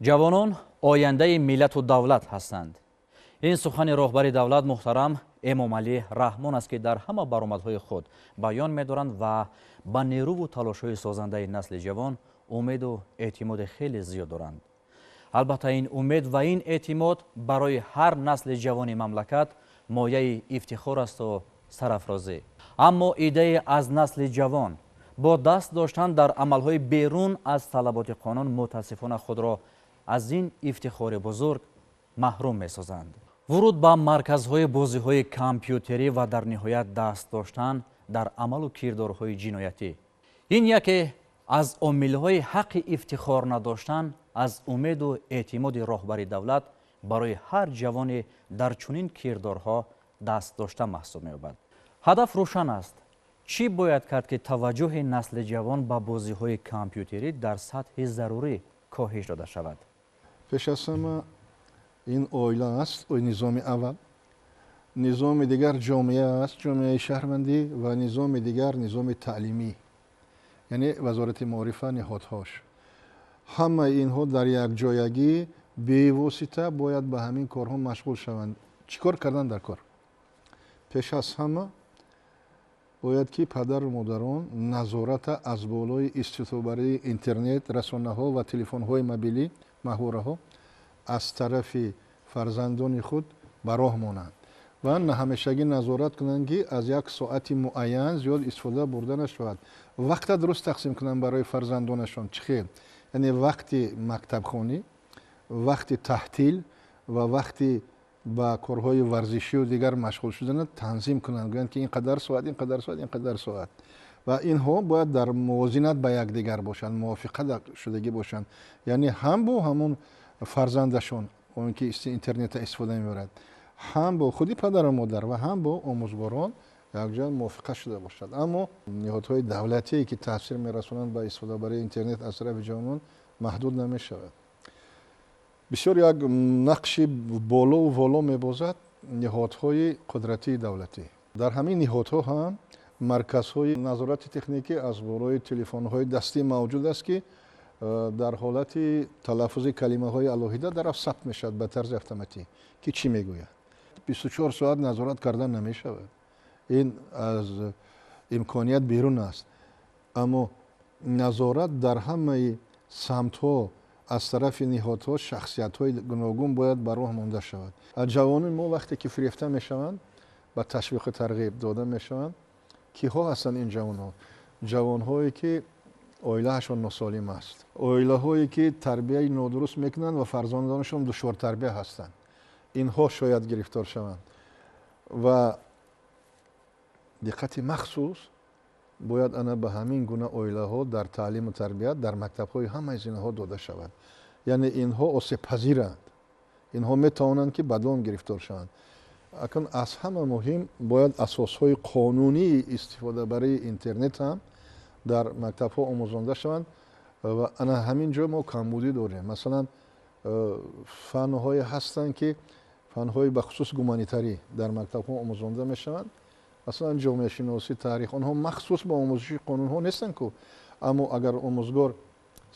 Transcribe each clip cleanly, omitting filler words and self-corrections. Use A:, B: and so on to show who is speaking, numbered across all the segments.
A: Ҷавонон ояндаи миллату давлат ҳастанд. Ин сухани роҳбари давлат муҳтарам Эмомалӣ Раҳмон аст, ки дар ҳама баромадҳои худ баён медоранд ва ба нерӯву талошҳои созандаи насли ҷавон умеду эътимоди хеле зиёд доранд. Албатта, ин умед ва ин эътимод барои ҳар насли ҷавони мамлакат мояи ифтихор асту сарафрозӣ. Аммо идеи аз насли ҷавон бо даст доштан дар амалҳои берун аз талаботи қонун мутаассифона худро аз ин ифтихори бузург маҳрум месозанд. Вуруд ба марказҳои бозиҳои компютерӣ ва дар ниҳоят даст доштан дар амалу кирдорҳои ҷиноятӣ. Ин яке аз омилҳои ҳаққи ифтихор надоштан аз умеду эътимоди роҳбари давлат барои ҳар ҷавоне дар чунин кирдорҳо даст дошта маҳсуб меёбад. Ҳадаф рӯшан аст. Чӣ бояд кард, ки таваҷҷӯҳи насли ҷавон ба бозиҳои компютерӣ дар сатҳи зарурӣ коҳиш дода шавад?
B: Пеш аз ҳама ин оила аст, низоми аввал. Низоми дигар ҷомеа аст, ҷомеаи шаҳрвандӣ, ва низоми дигар низоми таълимӣ, яъне Вазорати маорифа, ниҳодҳош. Ҳамаи инҳо дар якҷоягӣ бевосита бояд ба ҳамин корҳо машғул шаванд. Чӣ кор кардан дар кор? Пеш аз ҳама бояд ки падару модарон назората аз болои истифодабарии интернет, расонаҳо ва телефонҳои мобилӣ, маҳвораҳо аз тарафи фарзандони худ ба роҳ монанд ва ҳамешагӣ назорат кунанд, ки аз як соати муайян зиёд истифода бурда нашавад. Вақта дуруст тақсим кунанд барои фарзандонашон. Чӣ хел? Яъне вақти мактабхонӣ, вақти таҳтил ва вақти ба корҳои варзишию дигар машғул шудана танзим кунанд, гӯянд, ки ин қадар соат, ин қадар соат, ин қадар соат. Ва инҳо бояд дар мувозинат ба якдигар бошанд, мувофиқа шудагӣ бошанд, яъне ҳам бо ҳамон фарзандашон, он ки интернета истифода мебарад, ҳам бо худи падару модар ва ҳам бо омӯзгорон якҷоя мувофиқа шуда бошад. Аммо ниҳодҳои давлатие, ки таъсир мерасонанд ба истифодабарии интернет аз тарафи ҷавонон, маҳдуд намешавад. Бисёр як нақши болову воло мебозад ниҳодҳои қудратии давлатӣ. Дар ҳамин ниҳодҳо ҳам марказҳои назорати техникӣ аз болои телефонҳои дастӣ мавҷуд аст, ки дар ҳолати талаффузи калимаҳои алоҳида дараф сабт мешавад ба тарзи автоматӣ, ки чӣ мегӯяд. 24 соат назорат кардан намешавад, ин аз имконият берун аст, аммо назорат дар ҳамаи самтҳо аз тарафи ниҳодҳо, шахсиятҳои гуногун бояд ба роҳ монда шавад. Ҷавонони мо вақте ки фирефта мешаванд, ба ташвиқу тарғиб дода мешаванд. Киҳо ҳастанд ин ҷавонҳо? Ҷавонҳое, ки оилаашон носолим аст, оилаҳое, ки тарбияи нодуруст мекунанд ва фарзандонашон душвортарбия ҳастанд. Инҳо шояд гирифтор шаванд ва диққати махсус бояд ана ба ҳамин гуна оилаҳо дар таълиму тарбият дар мактабҳои ҳамаи зинаҳо дода шавад. Яъне инҳо осебпазиранд, инҳо метавонанд, ки ба дом гирифтор шаванд. Акнун аз ҳама муҳим, бояд асосҳои қонунии истифодабарии интернет ҳам дар мактабҳо омӯзонда шаванд ва ана ҳамин ҷо мо камбудӣ дорем. Масалан, фанҳое ҳастанд, ки фанҳои бахусус гуманитарӣ дар мактабҳо омӯзонда мешаванд, масалан ҷомеашиносӣ, таърих. Онҳо махсус ба омӯзиши қонунҳо нестанд ку, аммо агар омӯзгор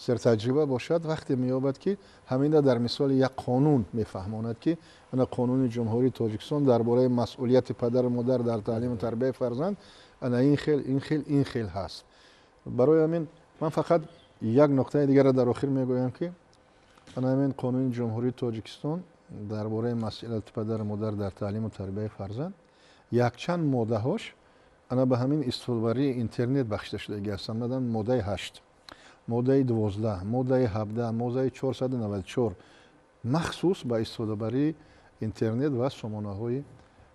B: сертаҷриба бошад, вақте меёбад, ки ҳамина дар мисоли як қонун мефаҳмонад, ки ана Қонуни Ҷумҳурии Тоҷикистон дар бораи масъулияти падару модар дар таълиму тарбияи фарзанд ана ин хел, ин хел, ин хел ҳаст. Барои ҳамин ман фақат як нуқтаи дигарро дар охир мегӯям, ки ана ҳамин Қонуни Ҷумҳурии Тоҷикистон дар бораи масъулияти падару модар дар таълиму тарбияи фарзанд якчанд моддаҳош ана ба ҳамин истифодабарии интернет бахшида шудагӣ ҳастанд. Мадан моддаи 8, моддаи 12, моддаи 17, моддаи 494 махсус ба истифодабарии интернет ва сомонаҳои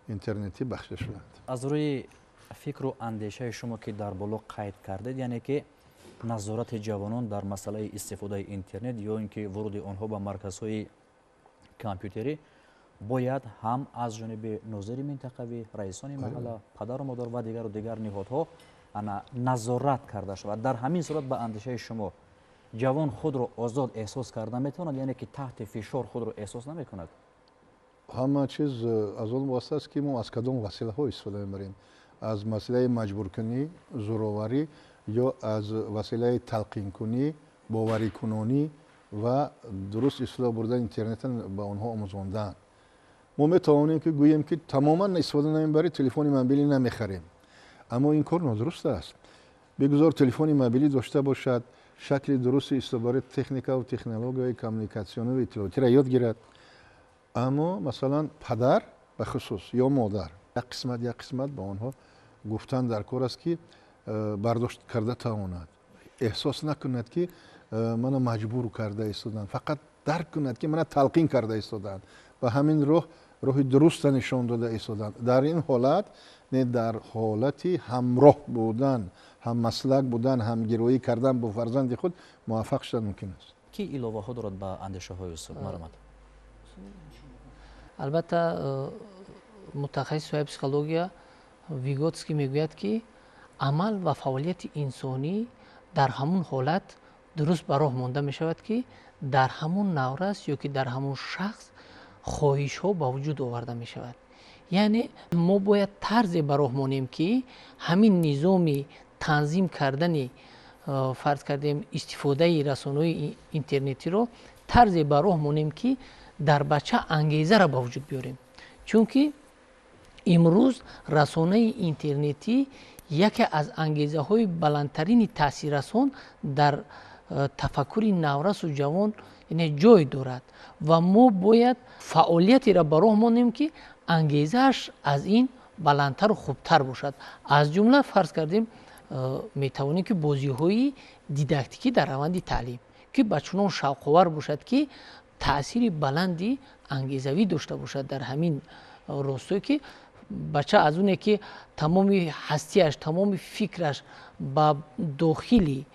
B: интернетӣ бахшида шудаанд.
A: Аз рӯи фикру андешаи шумо, ки дар боло қайд кардед, яъне ки назорати ҷавонон дар масъалаи истифодаи интернет ё ин ки вуруди онҳо ба марказҳои компютерӣ бояд ҳам аз ҷониби нозири минтақавӣ, раисони маҳалла, падару модар ва дигару дигар ниҳодҳо ана назорат карда шавад. Дар ҳамин сурат, ба андешаи шумо, ҷавон худро озод эҳсос карда метавонад, яъне ки таҳти фишор худро эҳсос намекунад?
B: Ҳама чиз аз он вобаста аст, ки мо аз кадом василаҳо истифода мебарем: аз масъалаи маҷбуркунӣ, зӯроварӣ ё аз василаи талқинкунӣ, боварикунонӣ. ва дуруст истифода бурдани интернетро ба онҳо омӯзондан. Мо метавонем ки гӯем ки тамоман истифода намебарем, телефони мобилӣ намехарем, аммо ин кор нодуруст аст. Бигузор телефони мобилӣ дошта бошад, шакли дурусти истифодаи техника ва технологияи коммуникатсионию иттилоотиро ёд гирад, аммо масалан падар ба хусус ё модар як қисмат ба онҳо гуфтан дар кор аст ки бардошт карда тавонад, эҳсос накунад ки мана маҷбур карда истоданд, фақат дарк кунад ки мана талқин карда истоданд ва ҳамин роҳ роҳи дуруста нишон дода истоданд. Дар ин ҳолат не, дар ҳолати ҳамроҳ будан, ҳаммаслак будан, ҳамгироӣ кардан бо фарзанди худ муваффақ шудан мумкин аст.
A: Ки иловаҳо дорад ба андешаҳои устод? Марҳамат.
C: Албатта, мутахассиси соҳаи психология Виготский мегӯяд, ки амал ва фаъолияти инсонӣ дар ҳамун ҳолат дуруст ба роҳ монда мешавад, ки дар ҳамун наврас ё ки дар ҳамун шахс хоҳишҳо ба вуҷуд оварда мешавад. Яъне мо бояд тарзе ба роҳ монем, ки ҳамин низоми танзим кардани, фарз кардем, истифодаи расонаҳои интернетиро тарзе ба роҳ монем, ки дар бача ангезаро ба вуҷуд биёрем. Чунки имрӯз расонаи интернетӣ яке аз ангезаҳои баландтарини таъсиррасон дар тафаккури наврасу ҷавон яъне ҷой дорад ва мо бояд фаъолиятеро ба роҳ монем, ки ангезааш аз ин баландтару хубтар бошад. Аз ҷумла, фарз кардем, метавонем, ки бозиҳои дидактикӣ дар раванди таълим, ки ба чунон шавқовар бошад, ки таъсири баланди ангезавӣ дошта бошад дар ҳамин ростое, ки бача аз оне ки тамоми ҳастиаш, тамоми фикраш ба дохили,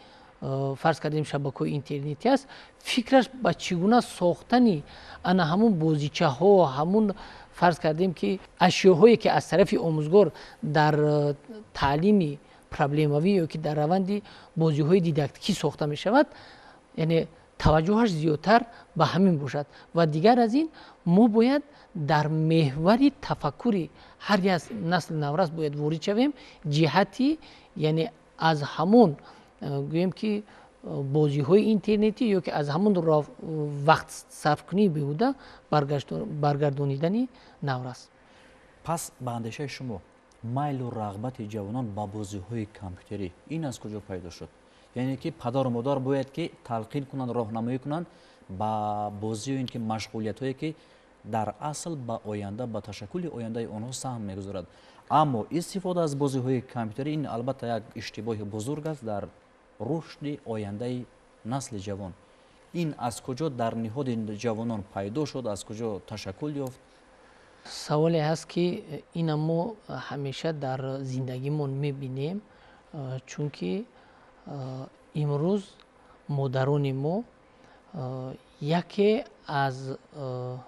C: фарз кардем, шабакаҳои интернетӣ аст, фикраш ба чӣ гуна сохтани ана ҳамун бозичаҳо, ҳамун, фарз кардем, ки ашёҳое ки аз тарафи омӯзгор дар таълими проблемавӣ ё ки дар раванди бозиҳои дидактикӣ сохта мешавад, яъне таваҷҷӯҳаш зиёдтар ба ҳамин бошад. Ва дигар аз ин, мо бояд дар меҳвари тафаккури ҳар як насли наврас бояд ворид шавем, ҷиҳати яъне аз ҳамон, гӯем ки, бозиҳои интернетӣ ё ки аз ҳамон вақт сарфкунии беҳуда баргардонидани наврас.
A: Пас ба андешаи шумо, майлу рағбати ҷавонон ба бозиҳои компютерӣ ин аз куҷо пайдо шуд? Яъне ки падару модар бояд ки талқин кунанд, роҳнамоӣ кунанд ба бозию ин ки машғулиятҳое, ки дар асл ба оянда, ба ташаккули ояндаи онҳо саҳм мегузорад. Аммо истифода аз бозиҳои компютерӣ ин албатта як иштибоҳи бузург аст дар рушди ояндаи насли ҷавон. Ин аз куҷо дар ниҳоди ҷавонон пайдо шуд, аз куҷо ташаккул ёфт?
C: Саволе ҳаст, ки ина мо ҳамеша дар зиндагимон мебинем, чунки имрӯз модарони мо яке аз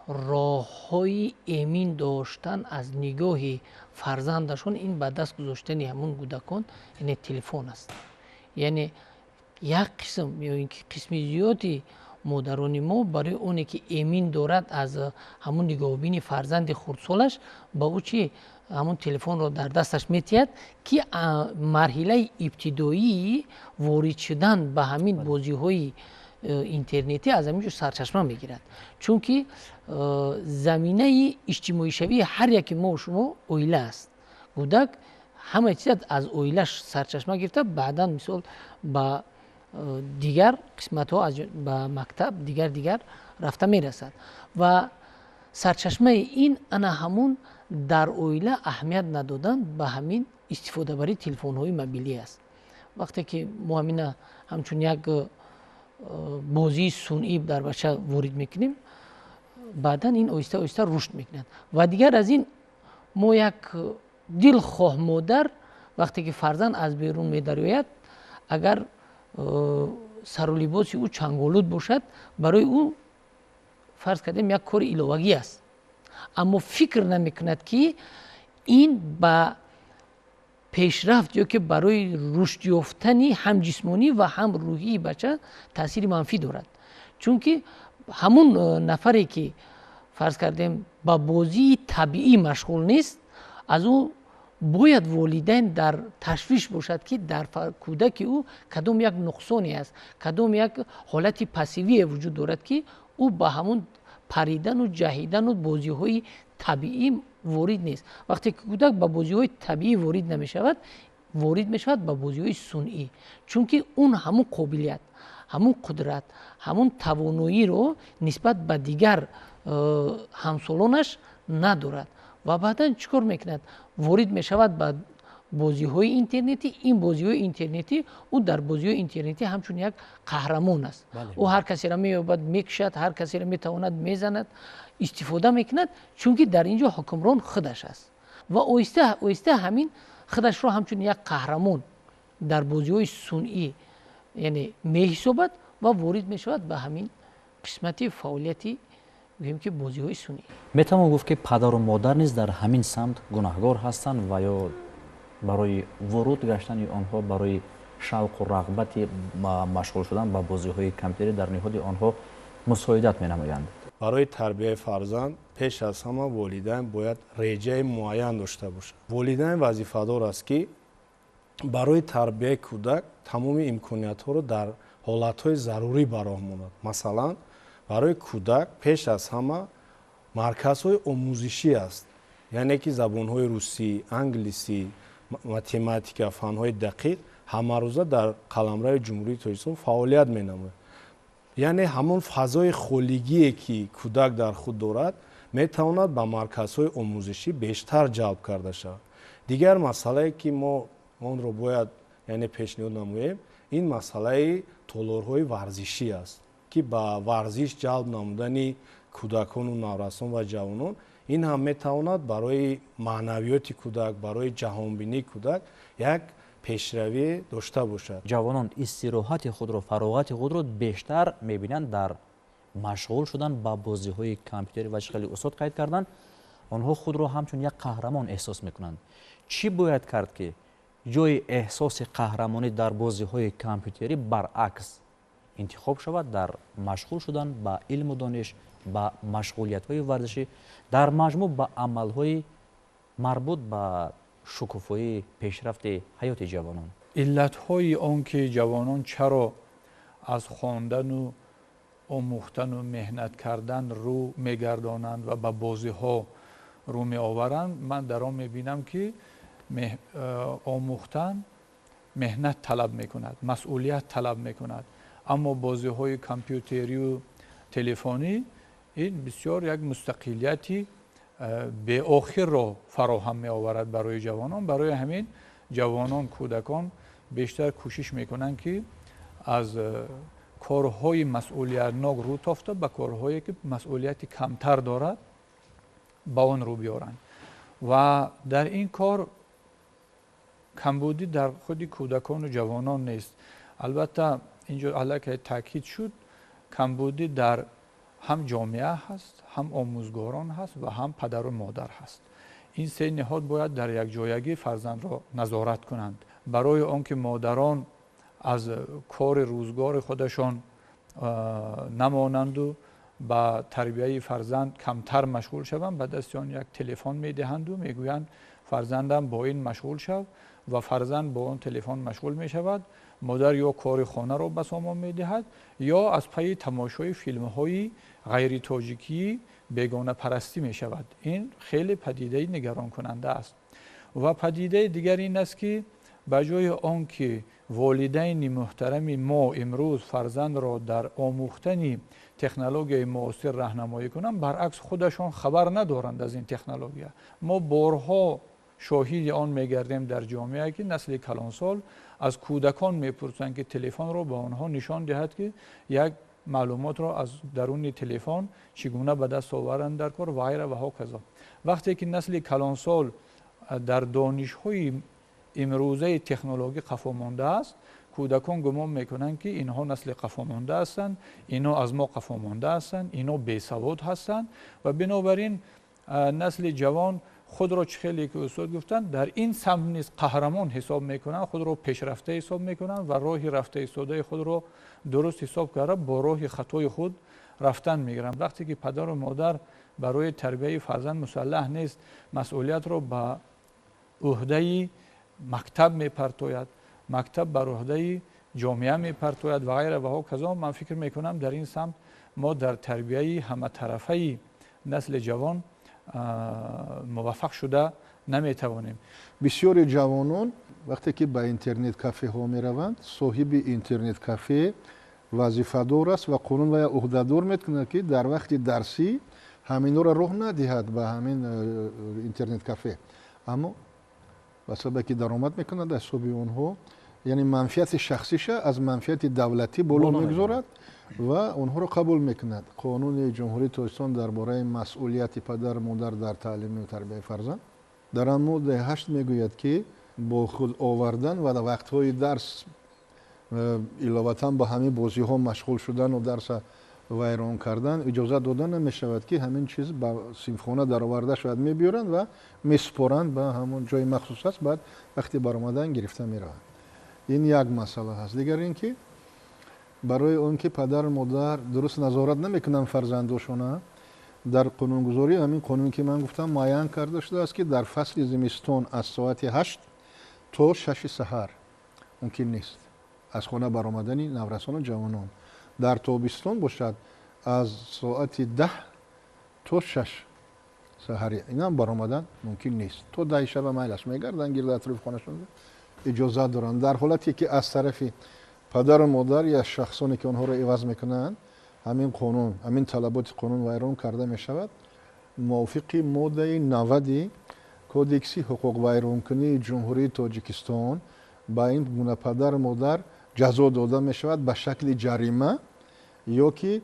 C: роҳҳои эмин доштан аз нигоҳи фарзандашон ин ба даст гузоштани ҳамун кӯдакон, яъне телефон аст. Яъне як қисм ё ин ки қисми зиёди модарони мо барои оне ки эмин дорад аз ҳамун нигоҳубини фарзанди хурдсолаш, ба ӯ чи ҳамун телефонро дар дасташ метиҳад, ки марҳилаи ибтидоии ворид шудан ба ҳамин бозиҳои интернетӣ аз ҳамин ҷо сарчашма мегирад. Чунки заминаи иҷтимоишавии ҳар яке мо шумо оила аст. Кӯдак ҳамаи чиза аз оилаш сарчашма гирифта, баъдан, мисол, ба дигар қисматҳо, ба мактаб, дигар рафта мерасад. Ва сарчашмаи ин ана ҳамун дар оила аҳамият надодан ба ҳамин истифодабарии телефонҳои мобилӣ аст. Вақте ки мо ҳамина ҳамчун як бозии сунъӣ дар бача ворид мекунем, баъдан ин оҳиста оҳиста рушд мекунад. Ва дигар аз ин, мо як дилхоҳ модар вақте ки фарзанд аз берун медарояд, агар сару либоси ӯ чанголуд бошад, барои ӯ, фарз кардем, як кори иловагӣ аст, аммо фикр намекунад, ки ин ба пешрафт ё ки барои рушд ёфтани ҳам ҷисмонӣ ва ҳам рӯҳии бача таъсири манфӣ дорад. Чунки ҳамун нафаре ки, фарз кардем, ба бозии табиӣ машғул нест, аз ӯ Бояд волидайн дар ташвиш бошад, ки дар кӯдаки ӯ кадом як нуқсоне аст, кадом як ҳолати пассивие вуҷуд дорад, ки ӯ ба ҳамун паридану ҷаҳидану бозиҳои табиӣ ворид нест. Вақте ки кӯдак ба бозиҳои табиӣ ворид намешавад, ворид мешавад ба бозиҳои сунъӣ, чунки он ҳамун қобилият, ҳамун қудрат, ҳамун тавоноиро нисбат ба дигар ҳамсолонаш надорад. Ва баъдан чӣ кор мекунад? Ворид мешавад ба бозиҳои интернетӣ. Ин бозиҳои интернетӣ, ӯ дар бозиҳои интернетӣ ҳамчун як қаҳрамон аст. Ӯ ҳар касеро меёбад, мекушад, ҳар касеро метавонад мезанад, истифода мекунад, чунки дар ин ҷо ҳукмрон худаш аст. Ва оҳиста оҳиста ҳамин худашро ҳамчун як қаҳрамон дар бозиҳои сунъӣ, яъне меҳисобад ва ворид мешавад ба ҳамин қисмати фаъолияти, гӯем ки, бозиҳои сунъӣ.
A: Метавон гуфт, ки падару модар низ дар ҳамин самт гунаҳгор ҳастанд ва ё барои воруд гаштани онҳо, барои шавқу рағбати машғул шудан ба бозиҳои компютерӣ дар ниҳоди онҳо мусоидат менамоянд?
D: Барои тарбияи фарзанд пеш аз ҳама волидайн бояд реҷаи муайян дошта бошад. Волидайн вазифадор аст, ки барои тарбияи кӯдак тамоми имкониятҳоро дар ҳолатҳои зарурӣ ба роҳ монад. Масалан, барои кӯдак пеш аз ҳама марказҳои омӯзишӣ аст, яъне ки забонҳои русӣ, англисӣ, математика, фанҳои дақиқ ҳамарӯза дар қаламрави Ҷумҳурии Тоҷикистон фаъолият менамояд. Яъне ҳамон фазои холигие, ки кӯдак дар худ дорад, метавонад ба марказҳои омӯзишӣ бештар ҷалб карда шавад. Дигар масъалае, ки мо онро бояд, яъне, пешниҳод намоем, ин масъалаи толорҳои варзишӣ аст, ки ба варзиш ҷалб намудани кӯдакону наврасон ва ҷавонон, ин ҳам метавонад барои маънавиёти кӯдак, барои ҷаҳонбинии кӯдак як пешравӣ дошта бошад.
A: Ҷавонон истироҳати худро, фароғати худро бештар мебинанд дар машғул шудан ба бозиҳои компютерӣ ва чӣ хеле устод қайд карданд, онҳо худро ҳамчун як қаҳрамон эҳсос мекунанд. Чӣ бояд кард, ки ҷои эҳсоси қаҳрамонӣ дар бозиҳои компютерӣ баръакс интихоб шавад дар машғул шудан ба илму дониш, ба машғулиятҳои варзишӣ, дар маҷмӯъ ба амалҳои марбут ба шукуфоии пешрафти ҳаёти ҷавонон?
E: Иллатҳои он ки ҷавонон чаро аз хондану омӯхтану меҳнат кардан рӯ мегардонанд ва ба бозиҳо рӯ меоваранд, ман дар он мебинам, ки омӯхтан меҳнат талаб мекунад, масъулият талаб мекунад, аммо бозиҳои компютерию телефонӣ ин бисёр як мустақилияти беохирро фароҳам меоварад барои ҷавонон. Барои ҳамин ҷавонон, кӯдакон бештар кӯшиш мекунанд, ки аз корҳои масъулиятнок рӯ тофта, ба корҳое ки масъулияти камтар дорад, ба он рӯ биёранд. Ва дар ин кор камбудӣ дар худи кӯдакону ҷавонон нест. Албатта, инҷо аллакай таъкид шуд, камбудӣ дар ҳам ҷомеа ҳаст, ҳам омӯзгорон ҳаст ва ҳам падару модар ҳаст. Ин се ниҳод бояд дар якҷоягӣ фарзандро назорат кунанд. Барои он ки модарон аз кори рӯзгори худашон намонанду ба тарбияи фарзанд камтар машғул шаванд, ба дасти он як телефон медиҳанду мегӯянд: «Фарзандам, бо ин машғул шав». Ва фарзанд бо он телефон машғул мешавад. Модар ё кори хонаро ба сомон медиҳад, ё аз пайи тамошои филмҳои ғайритоҷикии бегонапарастӣ мешавад. Ин хеле падидаи нигаронкунанда аст. Ва падидаи дигар ин аст, ки ба ҷои он ки волидайни муҳтарами мо имрӯз фарзандро дар омӯхтани технологияи муосир раҳнамоӣ кунанд, баръакс, худашон хабар надоранд аз ин технология. Мо борҳо шоҳиди он мегардем дар ҷомеа, ки насли калонсол аз кӯдакон мепурсанд, ки телефонро ба онҳо нишон диҳад, ки як маълумотро аз даруни телефон чӣ гуна ба даст оваранд дар кор ва ғайра ва ҳоказо. Вақте ки насли калонсол дар донишҳои имрӯзаи технологӣ қафо мондааст, кӯдакон гумон мекунанд, ки инҳо насли қафомонда ҳастанд, инҳо аз мо қафомонда ҳастанд, инҳо бесавод ҳастанд. Ва бинобар ин насли ҷавон худро, чӣ хеле ки устод гуфтанд, дар ин самт низ қаҳрамон ҳисоб мекунанд, худро пешрафта ҳисоб мекунанд ва роҳи рафта истодаи худро дуруст ҳисоб карда, бо роҳи хатои худ рафтан мегиранд. Вақте ки падару модар барои тарбияи фарзанд мусаллаҳ нест, масъулиятро ба уҳдаи мактаб мепартояд, мактаб бар уҳдаи ҷомеа мепартояд ва ғайра ва ҳоказо. Ман фикр мекунам, дар ин самт мо дар тарбияи ҳаматарафаи насли ҷавон муваффақ шуда наметавонем.
B: Бисёри ҷавонон вақте ки ба интернет кафеҳо мераванд, соҳиби интернет кафе вазифадор аст ва қонун вая уҳдадор мекунад, ки дар вақти дарсӣ ҳаминҳоро роҳ надиҳад ба ҳамин интернет кафе. Аммо ба сабабе ки даромад мекунад аз ҳисоби онҳо, яъне манфиати шахсиша аз манфиати давлатӣ боло мегузорад ва онҳоро қабул мекунад. Қонуни Ҷумҳурии Тоҷикистон дар бораи масъулияти падару модар дар таълиму тарбияи фарзанд дар он моддаи 8 мегӯяд, ки бо худ овардан ва дар вақтҳои дарс иловатан ба ҳамин бозиҳо машғул шудану дарса вайрон кардан иҷозат дода намешавад, ки ҳамин чиз ба синфхона дароварда шавад. Мебиёранд ва месупоранд ба ҳамон ҷои махсус аст, баъд вақти баромадан гирифта мераванд. Ин як масъала ҳаст. Дигар ин ки барои он ки падару модар дуруст назорат намекунанд фарзандошона, дар қонунгузорӣ ҳамин қонун, ки ман гуфтам, муайян карда шудааст, ки дар фасли зимистон аз соати 8 то 6 саҳар мумкин нест аз хона баромадани наврасону ҷавонон, дар тобистон бошад аз соати 10 то 6 саҳари инам баромадан мумкин нест. То 10 шаба майлаш мегарданд гирди атрофи хонашон, иҷозат доранд. Дар ҳолате ки аз тарафи падару модар ё шахсоне ки онҳоро иваз мекунанд ҳамин қонун, ҳамин талаботи қонун вайрон карда мешавад, мувофиқи моддаи 90 кодекси ҳуқуқвайронкунии Ҷумҳурии Тоҷикистон ба ин гуна падару модар ҷазо дода мешавад ба шакли ҷарима ё ки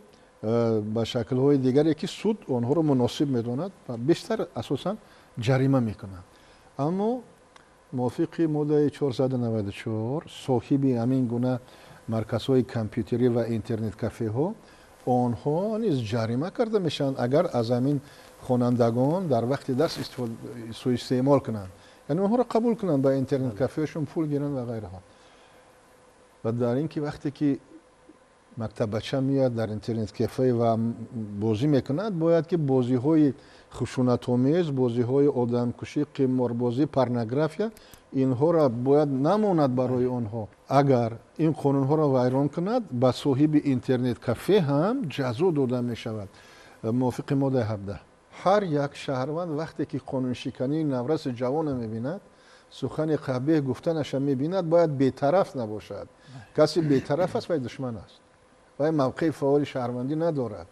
B: ба шаклҳои дигаре, ки суд онҳоро муносиб медонад, ва бештар асосан ҷарима мекунанд. Аммо мувофиқи моддаи 494 соҳиби ҳамин гуна марказҳои компютерӣ ва интернет-кафеҳо онҳо низ ҷарима карда мешаванд, агар аз ҳамин хонандагон дар вақти дарс суистеъмол кунанд, яъне онҳоро қабул кунанд, ба интернет-кафеҳошон пул гиранд ва ғайраҳо. Ва дар ин ки вақте ки мактаббача меояд дар интернет-кафе ва бозӣ мекунад, бояд ки бозиҳои хушунатомез, бозиҳои одамкушӣ, қиморбозӣ, порнография инҳоро бояд намонад барои онҳо. Агар ин қонунҳоро вайрон кунад, ба соҳиби интернет-кафе ҳам ҷазо дода мешавад мувофиқи моддаи 17. Ҳар як шаҳрванд вақте ки қонуншикании навраси ҷавона мебинад, сухани қабеҳ гуфтанаша мебинад, бояд бетараф набошад. Касе бетараф аст, вай душман аст, вай мавқеи фаъоли шаҳрвандӣ надорад.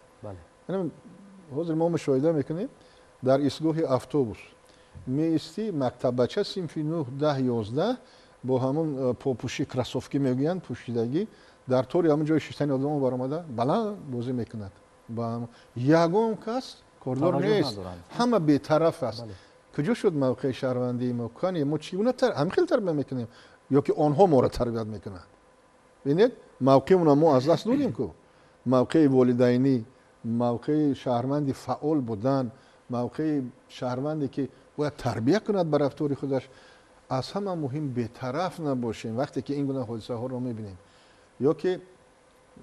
B: Ҳозир мо мушоҳида мекунем, дар истгоҳи автобус меистӣ, мактаббача синфи 9, 10, 11 бо ҳамон попӯшӣ, кроссовки мегӯянд, пӯшидагӣ, дар тори ҳамон ҷои шиштани одамон баромада баланд бозӣ мекунад. Ягон кас кордор нест, ҳама бетараф аст. Куҷо шуд мавқеи шаҳрвандии мо? Кани мо чӣ гуна ҳамин хел тарбия мекунем ё ки онҳо моро тарбият мекунанд? Бинед, мавқеамонро мо аз даст додем ку. Мавқеи волидайнӣ, мавқеи шаҳрванди фаъол будан, мавқеи шаҳрванде ки бояд тарбия кунад ба рафтори худаш. Аз ҳама муҳим бетараф набошем вақте ки ин гуна ҳодисаҳоро мебинем. Ё ки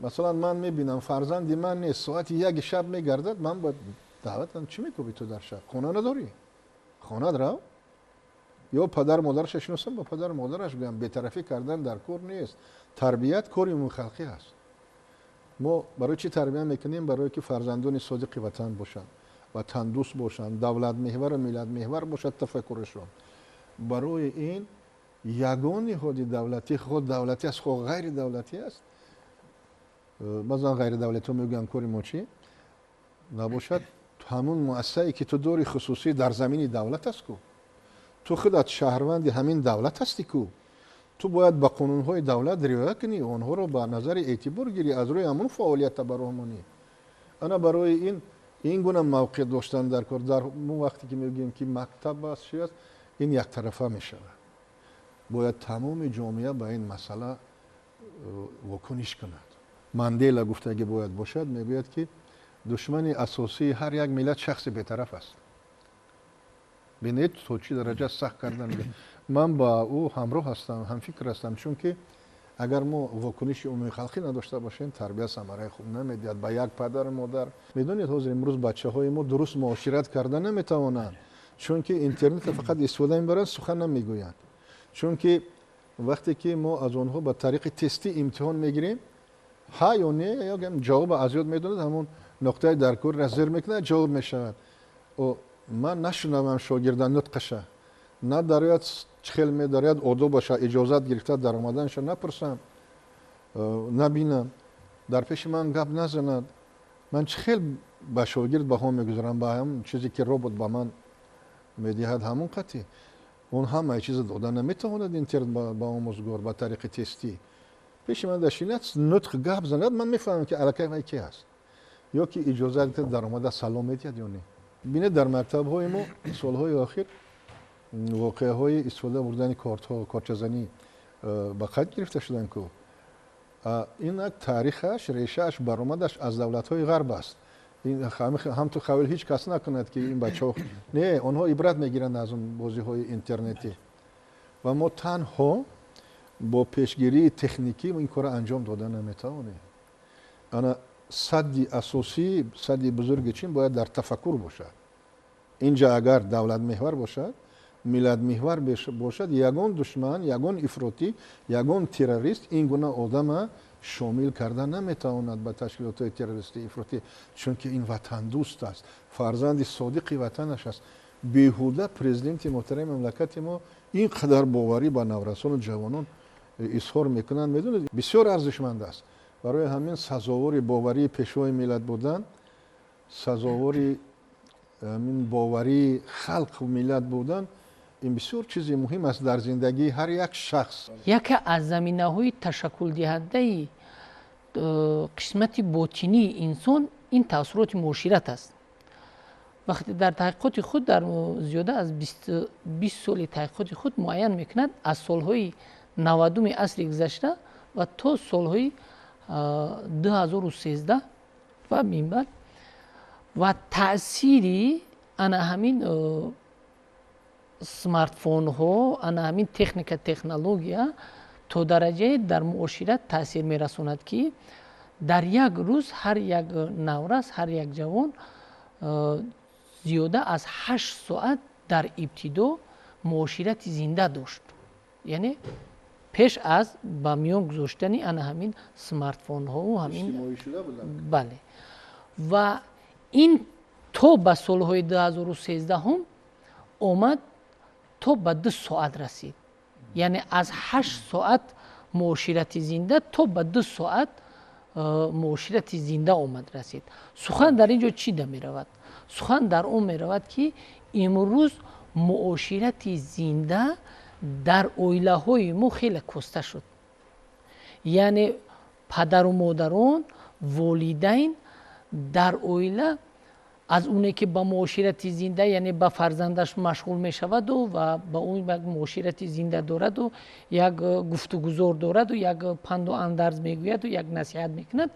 B: масалан ман мебинам фарзанди ман нест, соати 1 шаб мегардад, ман бояд даъватам: чӣ мекӯбӣ ту дар шаб? Хона надорӣ? Хонат рав. Ё падару модараша шиносам, ба падару модараш гӯям. Бетарафӣ кардан дар кор нест. Тарбият кори умумихалқӣ аст. Мо барои чӣ тарбия мекунем? Барое ки фарзандони содиқи ватан бошанд, ватандӯст бошанд, давлатмеҳвару миллатмеҳвар бошад тафаккурашон. Барои ин ягон ниҳоди давлатӣ, хоҳ давлатӣ аст, хоҳ ғайридавлатӣ аст, баъзан ғайридавлатиҳо мегӯянд кори мо чӣ набошад, ҳамон муассисае ки ту дори хусусӣ дар замини давлат аст ку, ту худат шаҳрванди ҳамин давлат ҳастӣ ку, ту бояд ба қонунҳои давлат риоя кунӣ, онҳоро ба назари эътибор гирӣ, аз рӯи ҳамон фаъолията ба роҳ монӣ. Ана барои ин гуна мавқеъ доштан дар кор. Дар мо вақте ки мегӯем ки мактаб аст, чи аст, ин яктарафа мешавад. Бояд тамоми ҷомеа ба ин масъала вокуниш кунад. Мандела гуфтагӣ бояд бошад, мегӯяд ки душмани асосии ҳар як миллат шахси бетараф аст. Бинед то чӣ дараҷа сахт кардан. Ман ба ӯ ҳамроҳ ҳастам, ҳамфикр ҳастам, чунки агар мо вокуниши умумихалқӣ надошта бошем, тарбия самараи хуб намедиҳад ба як падару модар. Медонед, ҳозир имрӯз бачаҳои мо дуруст муошират карда наметавонанд. Чунки интернетро фақат истифода мебаранд, сухан намегӯянд. Чунки вақте ки мо аз онҳо ба тариқи тестӣ имтиҳон мегирем, ҳа ё не, ё ҷавоб аз ёд медонад, ҳамон нуқтаи даркорро зер мекунад, ҷавоб мешавад. Ман нашунавам шогирда нутқаша, на дарояд чӣ хел медарояд, одобаша, иҷозат гирифта даромаданша напурсам, набинам, дар пеши ман гап назанад, ман чӣ хел ба шогирд баҳо мегузорам? Ба ҳамон чизе ки робот ба ман медиҳад, ҳамон қатъи он ҳамаи чиза дода наметавонад интернет ба омӯзгор. Ба тариқи тестӣ пеши ман дашинад, нутқ гап занад, ман мефаҳмам, ки аллакай вай ки аст, ё ки иҷозат гирифта даромада салом медиҳад ё не. Бинед, дар мактабҳои мо солҳои охир воқеаҳои истифода бурдани кортҳо, корчазанӣ ба қайд гирифта шуданд ку. Ин таърихаш, решааш, баромадаш аз давлатҳои ғарб аст. Ҳамту хавил ҳеҷ кас накунад, ки ин бачаҳо не, онҳо ибрат мегиранд аз он бозиҳои интернетӣ. Ва мо танҳо бо пешгирии техникӣ ин корро анҷом дода наметавонем. Ана садди асосӣ, садди бузурги чин бояд дар тафаккур бошад. Инҷа агар давлатмеҳвар бошад, миллатмеҳвар бошад, ягон душман, ягон ифротӣ, ягон террорист ин гуна одама шомил карда наметавонад ба ташкилотҳои террористии ифротӣ, чунки ин ватандӯст аст, фарзанди содиқи ватанаш аст. Беҳуда президенти муҳтарами мамлакати мо ин қадар боварӣ ба наврасону ҷавонон изҳор мекунанд. Медонед, бисёр арзишманд аст. Барои ҳамин сазовори боварии пешвои миллат будан, сазовори ҳамин боварии халқу миллат будан, ин бисёр чизи муҳим аст дар зиндагии ҳар як шахс.
C: Яке аз заминаҳои ташаккулдиҳандаи қисмати ботинии инсон ин таассуроти муошират аст. Вақте дар таҳқиқоти худ, дар зиёда аз 20 соли таҳқиқоти худ муайян мекунад, аз солҳои 90-уми асри гузашта ва то солҳои 2013 ва минбаъд ва таъсири ана ҳамин смартфонҳо, ана ҳамин техника, технология то дараҷае дар муошират таъсир мерасонад, ки дар як рӯз ҳар як наврас, ҳар як ҷавон зиёда аз 8 соат дар ибтидо муоширати зинда дошт, яъне пеш аз ба миён гузоштани ана ҳамин смартфонҳову ҳамин. Бале, ва ин то ба солҳои 2013-ҳум омад, то ба 2 соат расид, яъне аз 8 соат муоширати зинда то ба 2 соат муоширати зинда омад расид. Сухан дар ин ҷо чӣ да меравад? Сухан дар он меравад, ки имрӯз муоширати зинда дар оилаҳои мо хеле коста шуд, яъне падару модарон, волидайн дар оила аз оне ки ба муоширати зинда, яъне ба фарзандаш машғул мешаваду ва ба ӯ як муоширати зинда дораду, як гуфтугузор дораду, як панду андарз мегӯяду, як насиҳат мекунад,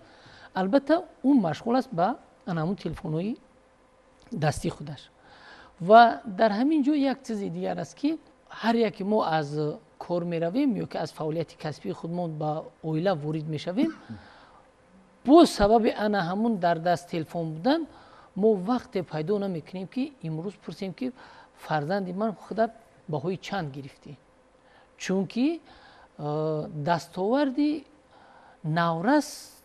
C: албатта, ӯ машғул аст ба ана ҳамун телефонҳои дастии худаш. Ва дар ҳамин ҷо як чизи дигар аст, ки ҳар яке мо аз кор меравем ё ки аз фаъолияти касбии худмон ба оила ворид мешавем, боз сабаби ана ҳамун дар даст телефон будан мо вақте пайдо намекунем, ки имрӯз пурсем, ки фарзанди ман, худат баҳои чанд гирифтӣ? Чунки дастоварди наврас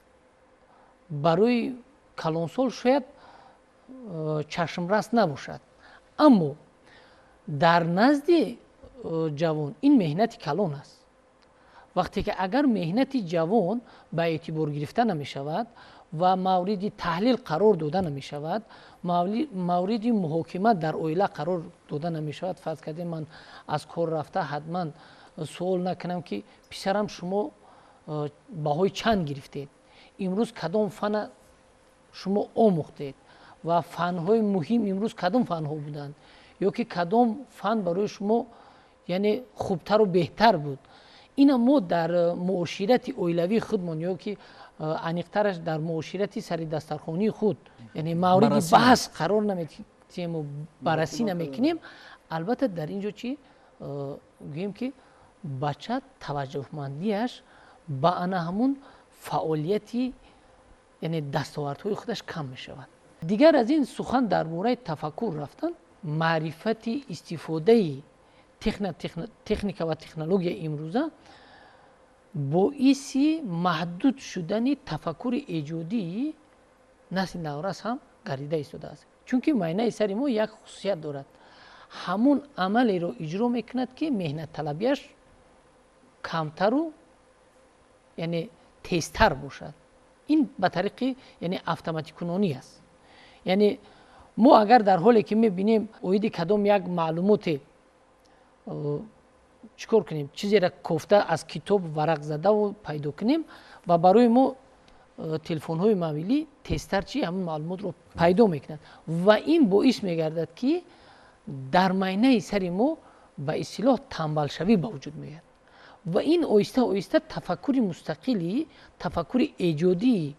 C: барои калонсол шояд чашмрас набошад, аммо дар назди ҷавон ин меҳнати калон аст. Вақте ки агар меҳнати ҷавон ба эътибор гирифта намешавад ва мавриди таҳлил қарор дода намешавад, мавриди муҳокима дар оила қарор дода намешавад, фарз кардем, ман аз кор рафта ҳатман суол накунам, ки писарам, шумо баҳои чанд гирифтед, имрӯз кадом фана шумо омӯхтед ва фанҳои муҳим имрӯз кадом фанҳо буданд ё ки кадом фан барои шумо, яъне, хубтару беҳтар буд. Ина мо дар муоширати оилавии худмон ё ки аниқтараш дар муоширати сари дастархонии худ, яъне, мавриди баҳс қарор намедиҳему баррасӣ намекунем. Албатта, дар ин ҷо чӣ гӯем, ки бача таваҷҷӯҳмандиаш ба ана ҳамун фаъолияти, яъне дастовардҳои худаш кам мешавад. Дигар аз ин сухан дар бораи тафаккур рафтан. Маърифати истифодаи техника ва технология имрӯза боиси маҳдуд шудани тафаккури эҷодии насли наврас ҳам гардида истодааст. Чунки майнаи сари мо як хусусият дорад, ҳамун амалеро иҷро мекунад, ки меҳнатталабияш камтару, яъне тезтар бошад. Ин ба тариқи, яъне, автоматикунонӣ аст. Яъне мо агар дар ҳоле ки мебинем, оиди кадом як маълумоте чӣ кор кунем, чизеро кофта, аз китоб варақ задаву пайдо кунем, ва барои мо телефонҳои мобилӣ тезтар чи ҳамин маълумотро пайдо мекунад. Ва ин боис мегардад, ки дар майнаи сари мо ба истилоҳ тамбалшавӣ ба вуҷуд меояд ва ин оҳиста оҳиста тафаккури мустақили, тафаккури эҷодии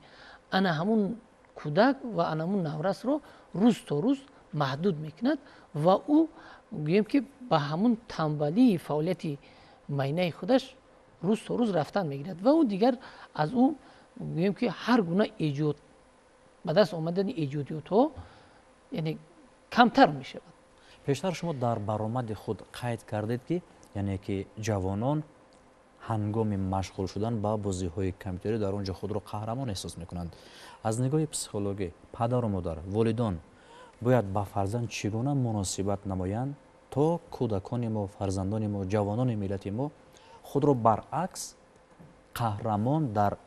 C: ана ҳамун кӯдак ва ана ҳамун наврасро рӯз то рӯз маҳдуд мекунад ва ӯ, гӯем ки, ба ҳамун тамбалии фаъолияти майнаи худаш рӯз то рӯз рафтан мегирад ва ӯ дигар аз ӯ, гӯем ки, ҳар гуна эҷод, ба даст омадани эҷодиётҳо, яъне, камтар мешавад.
A: Пештар шумо дар баромади худ қайд кардед, ки яъне ки ҷавонон ҳангоми машғул шудан ба бозиҳои компютерӣ дар он ҷо худро қаҳрамон эҳсос мекунанд. Аз нигоҳи психологӣ падару модар, волидон бояд ба фарзанд чӣ гуна муносибат намоянд, то кӯдакони мо, фарзандони мо, ҷавонони миллати мо худро баръакс қаҳрамон дар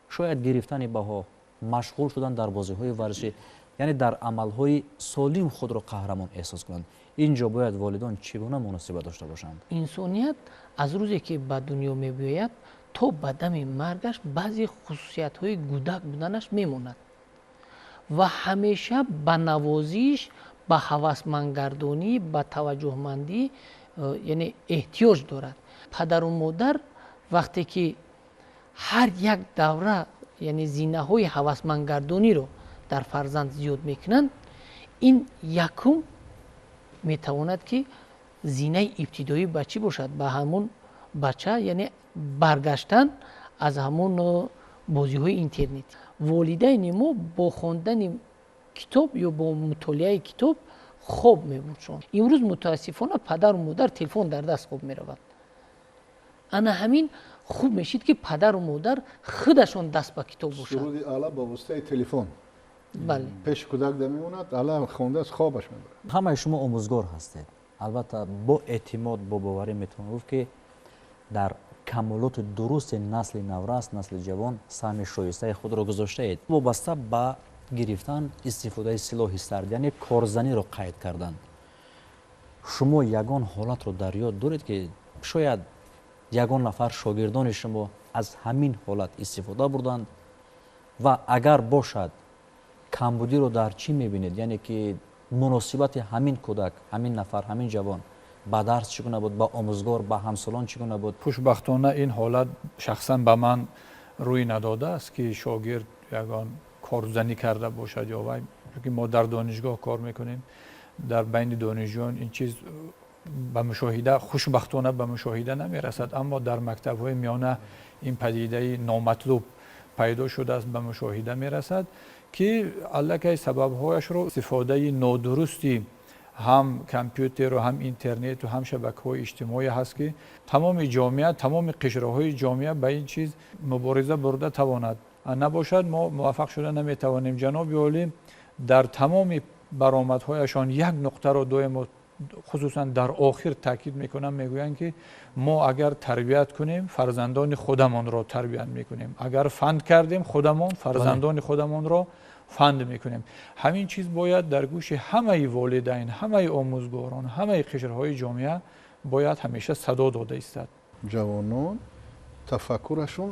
A: шояд гирифтани баҳо, машғул шудан дар бозиҳои варзишӣ, яъне дар амалҳои солим худро қаҳрамон эҳсос кунанд? Ин ҷо бояд волидон чӣ гуна муносибат дошта бошанд?
C: Инсоният аз рӯзе ки ба дунё мебиёяд то ба дами маргаш баъзе хусусиятҳои кӯдак буданаш мемонад ва ҳамеша ба навозиш, ба ҳавасмандгардонӣ, ба таваҷҷӯҳмандӣ, яъне, эҳтиёҷ дорад. Падару модар вақте ки ҳар як давра, яъне зинаҳои ҳавасмандгардониро дар фарзанд зиёд мекунанд, ин якум метавонад, ки зинаи ибтидоӣ ба чӣ бошад? Ба ҳамун бача, яъне, баргаштан аз ҳамун бозиҳои интернет. Волидайни мо бо хондани китоб ё бо мутолиаи китоб хоб мебурдшон. Имрӯз мутаассифона падару модар телефон дар даст хоб мераванд. Ана ҳамин хуб мешид, ки падару модар худашон даст ба китоб бошанд.
B: Суруди Алла ба воситаи телефон.
C: Бале.
B: Пеши кӯдак дамемонад, Алла хондааст, хобаш мебарад.
A: Ҳамаи шумо омӯзгор ҳастед. Албатта, бо эътимод, бо боварӣ метавон гуфт, ки дар камолоти дурусти насли наврас, насли ҷавон саҳми шоистаи худро гузоштаед. Вобаста ба гирифтан, истифодаи силоҳи сард, яъне корзаниро қайд карданд, шумо ягон ҳолатро дар ёд доред, ки шояд ягон нафар шогирдони шумо аз ҳамин ҳолат истифода бурданд? Ва агар бошад, камбудиро дар чӣ мебинед? Яъне ки муносибати ҳамин кӯдак, ҳамин нафар, ҳамин ҷавон ба дарс чӣ гуна буд, ба омӯзгор, ба ҳамсолон чӣ гуна буд?
E: Хушбахтона, ин ҳолат шахсан ба ман рӯй надодааст, ки шогирд ягон корзанӣ карда бошад ё вай, чунки мо дар донишгоҳ кор мекунем, дар байни донишҷӯён ин чиз ба мушоҳида, хушбахтона, ба мушоҳида намерасад. Аммо дар мактабҳои миёна ин падидаи номатлуб пайдо шудааст, ба мушоҳида мерасад, ки аллакай сабабҳояшро истифодаи нодурусти ҳам компютеру, ҳам интернету, ҳам шабакаҳои иҷтимоӣ ҳаст, ки тамоми ҷомеа, тамоми қишрҳои ҷомеа ба ин чиз мубориза бурда тавонад, набошад, мо муваффақ шуда наметавонем. Ҷаноби олӣ дар тамоми баромадҳояшон як нуқтаро доимо, хусусан дар охир, таъкид мекунанд. Мегӯянд, ки мо агар тарбият кунем, фарзандони худамонро тарбият мекунем, агар фанд кардем, худамон фарзандони худамонро фанд мекунем. Ҳамин чиз бояд дар гӯши ҳамаи волидайн, ҳамаи омӯзгорон, ҳамаи қишрҳои ҷомеа бояд ҳамеша садо дода истад.
B: Ҷавонон тафаккурашон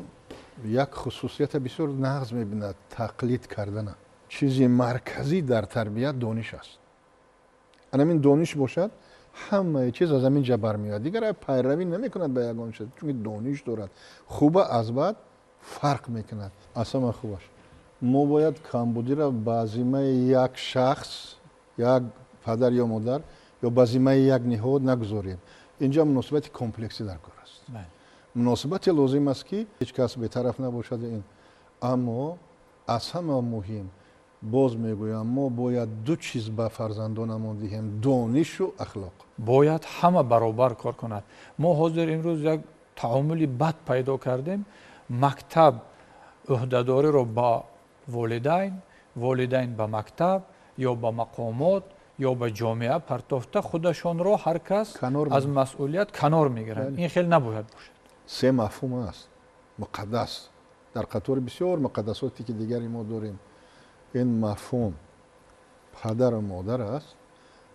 B: як хусусията бисёр нағз мебинад: тақлид кардана. Чизи марказӣ дар тарбият дониш аст. Анамин дониш бошад, ҳамаи чиз аз ҳамин ҷа бармеояд. Дигар пайравӣ намекунад ба ягон чиз, чунки дониш дорад, хуба аз бад фарқ мекунад. Аз ҳама хубаш, мо бояд камбудиро ба зиммаи як шахс, як падар ё модар ё ба зиммаи як ниҳод нагузорем. Инҷа муносибати комплексӣ дар кор аст. Муносибате лозим аст, ки ҳеҷ кас бетараф набошад ин. Аммо аз ҳама муҳим Боз мегӯям, мо бояд ду чиз ба фарзандонамон диҳем: донишу ахлоқ.
E: Бояд ҳама баробар кор кунад. Мо ҳозир имрӯз як таомули бад пайдо кардем. Мактаб ӯҳдадориро ба волидайн, волидайн ба мактаб ё ба мақомот ё ба ҷомеа партофта, худашонро ҳар кас аз масъулият канор мегиранд. Ин хел набояд бошад.
B: Се мафҳум аст муқаддас дар қатори бисёр муқаддасоте ки дигари мо дорем. Ин мафҳум падару модар аст,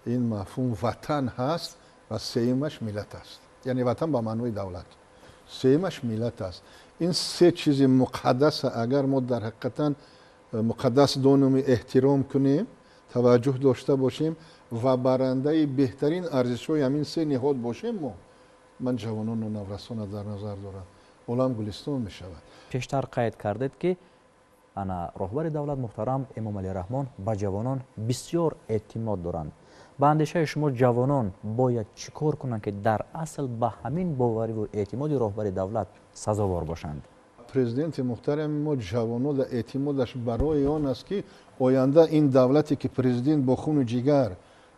B: ин мафҳум ватан ҳаст ва сеюмаш миллат аст. Яъне ватан ба маънои давлат, сеюмаш миллат аст. Ин се чизи муқаддаса агар мо дар ҳақиқатан муқаддас доному эҳтиром кунем, таваҷҷӯҳ дошта бошем ва барандаи беҳтарин арзишҳои ҳамин се ниҳод бошем, мо, ман ҷавонону наврасона дар назар дорам, олам гулистон мешавад.
A: Пештар қайд кардед, ки ана роҳбари давлат муҳтарам Эмомалӣ Раҳмон ба ҷавонон бисёр эътимод доранд. Ба андешаи шумо, ҷавонон бояд чӣ кор кунанд, ки дар асл ба ҳамин бовариву эътимоди роҳбари давлат сазовор бошанд?
B: Президенти муҳтарами мо ҷавонода эътимодаш барои он аст, ки оянда ин давлате, ки президент бо хуну ҷигар,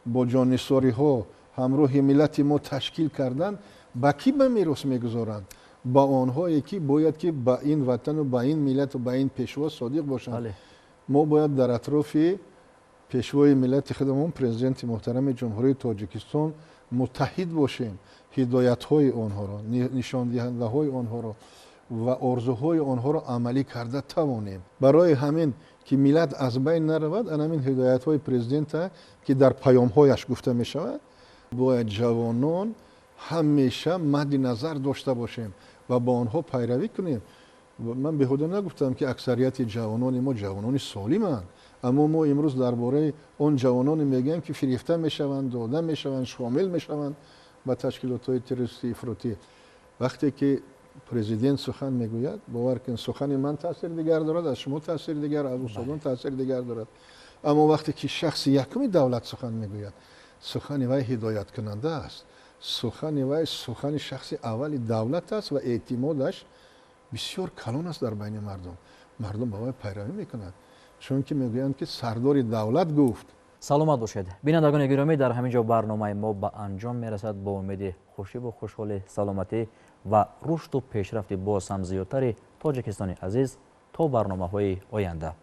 B: бо ҷоннисориҳо ҳамроҳи миллати мо ташкил карданд, ба кӣ ба мерос мегузоранд? Ба онҳое, ки бояд ки ба ин ватану ба ин миллату ба ин пешво содиқ бошанд. Мо бояд дар атрофи пешвои миллати худамон, президенти муҳтарами Ҷумҳурии Тоҷикистон, муттаҳид бошем, ҳидоятҳои онҳоро, нишондиҳандаҳои онҳоро ва орзуҳои онҳоро амалӣ карда тавонем. Барои ҳамин ки миллат аз байн наравад, ана ҳамин ҳидоятҳои президента, ки дар паёмҳояш гуфта мешавад, бояд ҷавонон ҳамеша мадди назар дошта бошем ва ба онҳо пайравӣ кунем. Ман беҳуда нагуфтам, ки аксарияти ҷавонони мо ҷавонони солиманд, аммо мо имрӯз дар бораи он ҷавононе мегӯем, ки фирифта мешаванд, дода мешаванд, шомил мешаванд ба ташкилотҳои террористӣ, ифротӣ. Вақте ки президент сухан мегӯяд, бовар кун, сухани ман таъсири дигар дорад, аз шумо таъсири дигар, аз устодон таъсири дигар дорад. Аммо вақте ки шахси якуми давлат сухан мегӯяд, сухани вай ҳидояткунанда аст, сухани вай сухани шахси аввали давлат аст ва эътимодаш бисёр калон аст дар байни мардум. Мардум ба вай пайравӣ мекунад, чунки мегӯянд, ки сардори давлат гуфт.
A: Саломат бошед. Бинандагони гиромӣ, дар ҳамин ҷо барномаи мо ба анҷом мерасад. Бо умеди хушиву хушҳолӣ, саломатӣ ва рушду пешрафти боз ҳам зиёдтари Тоҷикистони азиз, то барномаҳои оянда.